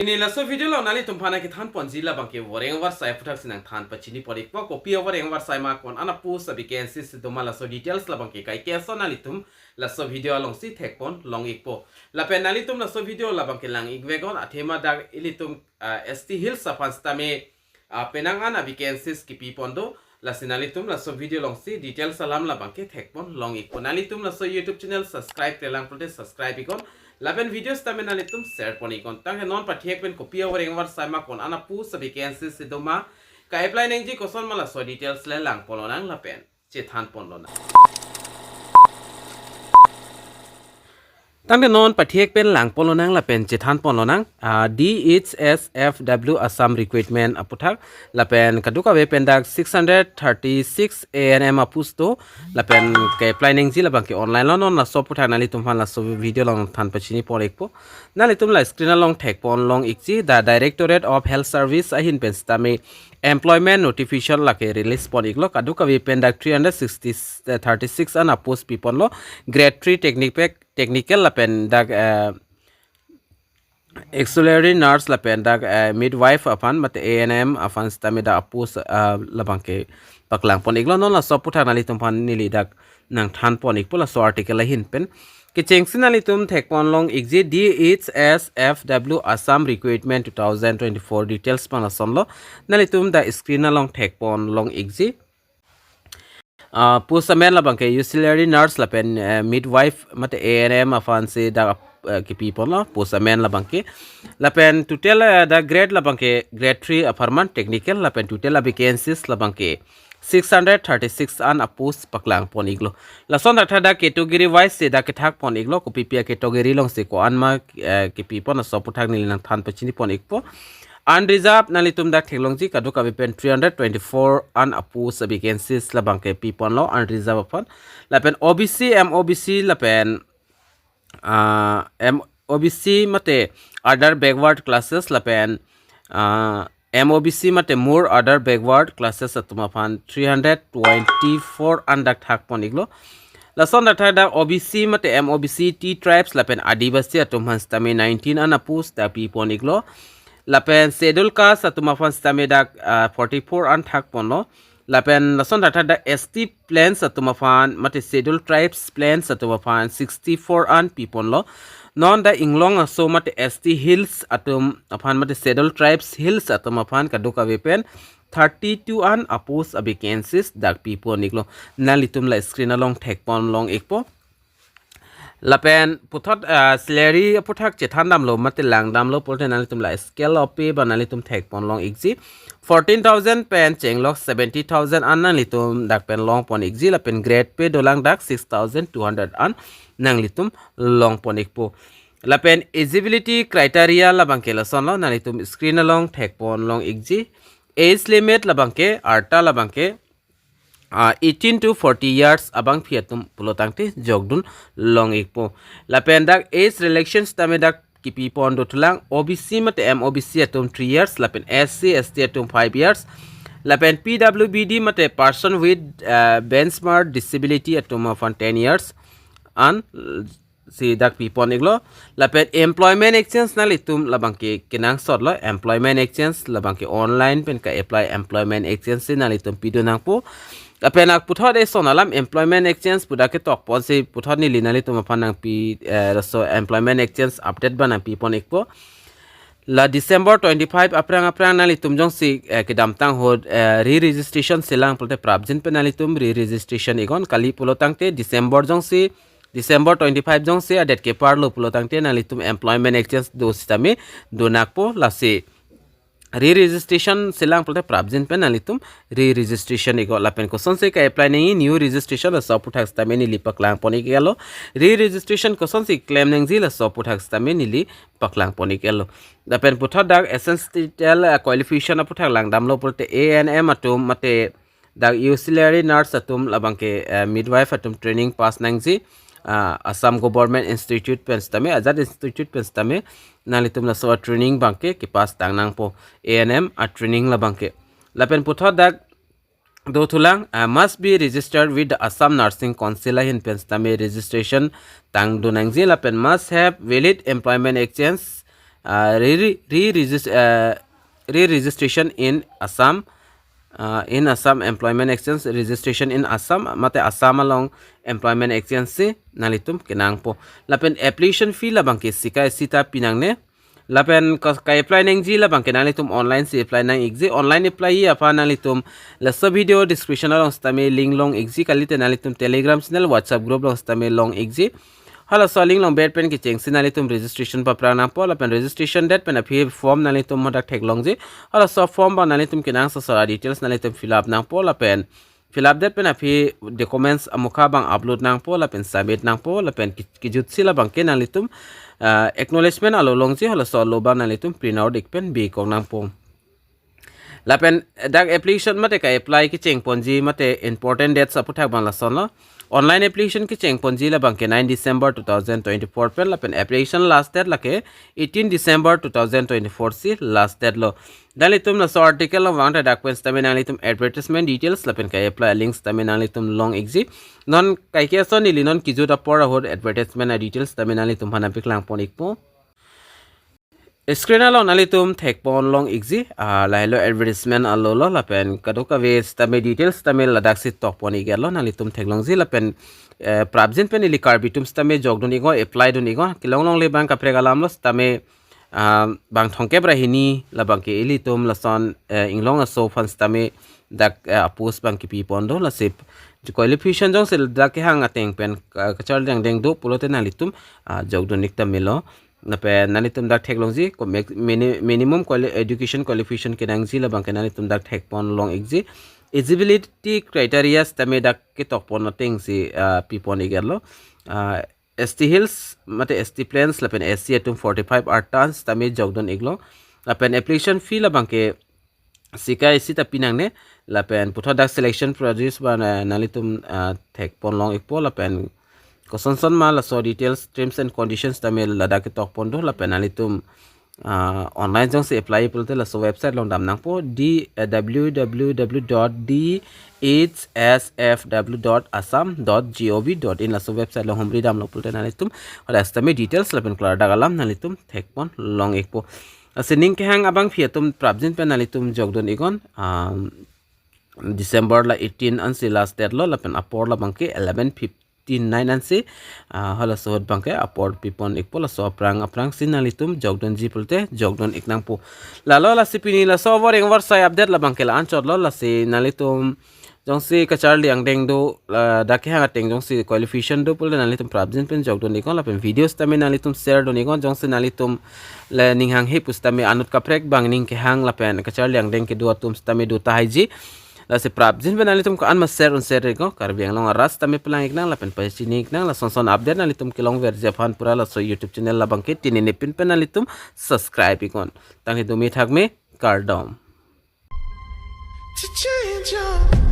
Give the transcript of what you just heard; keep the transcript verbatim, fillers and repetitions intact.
Pini laso video along nanglitum aphan kethan ponji labangke voreng varsai aphuthak si nangthan pachini pon ikpo. Kopi avoreng varsai ma, ko-an a-post, a-vacancy si doma, laso details labangke kaike ason nanglitum laso video alongsi thek pon long ikpo. Lapen nanglitum laso video labangke lang ik vegon, athema dak ilitum, ah, S T Hills aphan sitame, ah, penang an a-vacancies kipi pon do. Lasi nanglitum laso video alongsi details alam labangke thek pon long ikpo. Nanglitum laso YouTube channel subscribe-kle lang pulote subscribe iknon. Lapen video sitame nanglitum share pon iknon. Tangte non pathek pen kopi avoreng varsai ma, ko-an a-post, a-vacancy si doma, ka-apply nangji koson ma, laso details le lang pon lonang lapen chethan pon lonang. Tangte non pathek pen lang pon lonang lapen chethan pon lonang, ah, D H S F W Assam recruitment aphuthak, lapen kadokave pen dak six hundred thirty-six A N M a-post do, lapen ke-apply nangji labangke online lo. Non laso aphuthak nanglitum aphan laso video along than pachini pon ikpo. Nanglitum la screen along thek pon long ikji, the Directorate of Health Service ahin pen sitame employment notification lake release pon iklo. Kadokave pen dak three hundred sixty, eh, thirty-six an a-post pi ponlo. Grade three technic-, technical lapen dak, eh, auxiliary nurse lapen dak, eh, midwife aphan mate A N M aphan sitame dak a-post, eh, labangke paklang pon iklo. Non laso aphuthak nanglitum aphan neli dak nangthan pon ikpo laso article ahin pen. Kechengsi nanglitum thek pon long ikji, D H S F W Assam recruitment two thousand twenty-four details pang lason lo. Nanglitum dak screen along thek pon long ikji. Ah, post amen labangke auxiliary nurse lapen, eh, midwife mate A N M aphan si dak, eh, kipi ponlo post amen labangke. Lapen total, eh, dak grade labangke grade three apharman technical, lapen total a-vacancies labangke six hundred thirty-six an a-post paklang pon iklo. Lason thakthak dak category wise si dak kethak pon iklo, kopipi a-category alongsi ko-an ma, eh, kipi pon, laso aphuthak neli nangthan pachini pon ikpo. Unreserved nanglitum dak theklongji, kadokave pen three hundred twenty-four an a-post, a-vacancies labangke pi ponlo unreserved aphan. Lapen O B C, M O B C lapen, ah, M O B C mate other backward classes lapen, ah, M O B C mate more other backward classes atum aphan three hundred twenty-four an dak thak pon iklo. Lason dak thak dak O B C mate M O B C, T tribes lapen Adivasi atum aphan sitame nineteen an a-post dak pi pon iklo. Lapen schedule caste atum aphan sitame dak, ah, forty-four an thak ponlo. Lapen lason dak thak dak S T plains atum aphan mate schedule tribes plains atum aphan sixty-four an pi ponlo. Non dak inglong aso mate S T hills atum aphan mate schedule tribes hills atum aphan kadokave pen thirty-two an a-post, a-vacancies dak pi pon iklo. Nanglitum la screen along thek pon long ikpo. Lapen puthot, ah, salary aphuthak chethan damlo mate lang damlo pulote nanglitum la scale of pay ba nanglitum thek pon long ikji. Fourteen thousand pen chenglok seventy thousand an nanglitum dak pen long pon ikji, lapen grade pay dolang dak six thousand two hundred an nanglitum long pon ikpo. Lapen eligibility criteria labangke lasonlo, nanglitum screen along thek pon long ikji. Age limit labangke, arta labangke, ah, eighteen to forty years abangpi atum pulo tangte jokdun long ikpo. Lapen dak age relaxation sitame dak kipi pon dothulang, O B C mate M O B C atum three years, lapen S C, S T atum five years, lapen P W B D mate person with, ah, benchmark disability atum aphan ten years an si dak pi pon iklo. Lapen employment exchange nanglitum labangke kenangsotlo, employment exchange labangke online pen ka-apply employment exchange si nanglitum pidun nangpo. Lapen ak puthot eson alam employment exchange pu dak ketok ponsi puthot neli nanglitum aphan nangpi, eh, laso employment exchange update ba nangpi pon ikpo. La December twenty-five aphrang aphrang nanglitum jongsi, eh, kedamtang ahut, eh, re-registration selang pulote prapjin pen nanglitum re-registration iknon, kali pulo tangte December jongsi, December twenty-five jongsi adet keparlo pulo tangte nanglitum employment exchange do sitame do nakpo, lasi re-registration selang pulote prapjin pen nanglitum re-registration iknon. Lapen kosonsi ka-apply nangji new registration laso aphuthak sitame neli paklang pon iklo. Re-registration kosonsi klem nangji laso aphuthak sitame neli paklang pon iklo. Lapen puthot dak essential, eh, qualification aphuthak lang damlo pulote A N M atum mate dak auxiliary nurse atum labangke, eh, midwife atum training pass nangji, ah, Assam Government Institute pen sitame, Azad Institute pen sitame, nanglitum laso training abangke kepass tang nangpo, A N M a-training labangke. Lapen puthot dak dothulang, ah, must be registered with the Assam Nursing Council ahin pen sitame registration tang dun nangji, lapen must have valid employment exchange uh, re re re-regist uh, re-registration in Assam, uh, in Assam Employment Exchange, registration in Assam mate Assam along employment exchange si nanglitum kenangpo. Lapen application fee labangke sika isi ta pinangne. Lapen ka-, ka-apply nangji labangke nanglitum online si apply nang-ikji. Online apply aphan nanglitum laso video description along sitame link long-ikji, kalite nanglitum Telegram channel, WhatsApp group along sitame long-ikji. Halaso link along bet pen kechengsi nanglitum registration paprang nangpo, lapen registration date pen aphi form nanglitum hadak theklongji. Halaso form abang nanglitum kenangsot asor a-details nanglitum fill up nangpo, lapen fill up det pen aphi documents amukha abang upload nangpo lapen submit nangpo, lapen ki-, kejutsi labangke nanglitum, ah, acknowledgement alo longji, halaso alo abang nanglitum print out ik pen bikok nangpo. Lapen dak application mate ka-apply kechengponji mate important dates aputhak abang lasonlo. Online application kechengponji labangke nine December two thousand twenty-four pen, lapen application last date lake eighteen December two thousand twenty-four si last date lo. Nanglitum laso article along vangta dak pen sitame nanglitum advertisement details lapen ka-apply link sitame nanglitum long-ikji. Non kaike ason neli non kejut apor ahut advertisement a-details sitame nanglitum aphan nangpaklangpon-ikpo. Screen along nanglitum thekpon long-ikji, ah, lahelo advertisement alo lo, lapen kadokave sitame details sitame ladaksi tokpon-iklo, nanglitum theklongji. Lapen, eh, prapjin pen neli Karbi atum sitame jokdun-iknon, apply dun-iknon, kelong longle abang kaprek alam lo sitame, ah, bang thomkep ra hini labangke ilitum lason, eh, inglong aso aphan sitame dak, eh, post abang kepipon do, lasi qualification jongsi dak kehang ateng pen, ah, kacharli angdeng do pulote nanglitum, ah, jokdun-ik ta melo. Lapen nanglitum dak theklongji, ko-, max-, mini-, minimum quali-, education qualification kenangji labangke nanglitum dak thekpon long-ikji. Eligibility criteria sitame dak ketokpon atengsi, ah, pipon-iklo. Ah, S T Hills mate S T Plains lapen S C atum forty-five artan sitame jokdun-iklo. Lapen application fee labangke sika isi ta pinangne, lapen puthot dak selection process abang, eh, nanglitum, ah, thekpon long-ikpo, lapen kosonson ma laso details, terms and conditions sitame ladak ketokpon do, lapen nanglitum, ah, online jongsi apply pulote laso website along dam nangpo, D, eh, W W W dot D H S F W dot assam dot G O V dot in, laso website along humri damlo pulote nanglitum hadak sitame details lapen klardak alam nanglitum thekpon long-ikpo. Lasi ning kehang abangpi atum prapjin pen nanglitum jokdun-iknon, um, December la eighteen ansi last date lo, lapen apor labangke eleven fifty-nine ansi, ah, halaso ahut abangke apor pipon-ikpo, laso aphrang aphrangsi nanglitum jokdunji pulote jokdun-ik nangpo. Lalo lasi pini laso voreng vorsai update labangke la-anchot lo, lasi nanglitum jongsi kacharli angdeng do, la dak kehang ateng jongsi qualification do pulote nanglitum prapjin pen jokdun-iknon, lapen video sitame nanglitum share dun-iknon, jongsi nanglitum le ning hanghe pusitame anut kaprek abang ning kehang lapen kacharli angdeng kedo atum sitame do tahaiji. Lasi prapjin pen nanglitum ko-an ma share un share-iknon, Karbi Anglong arat sitame palang-iknang lapen pachini-iknang, lasonson update nanglitum kelongverji aphan pura laso YouTube channel labangke tini nepin pen nanglitum subscribe-iknon. Tangte dumi thakme, kardom. To change your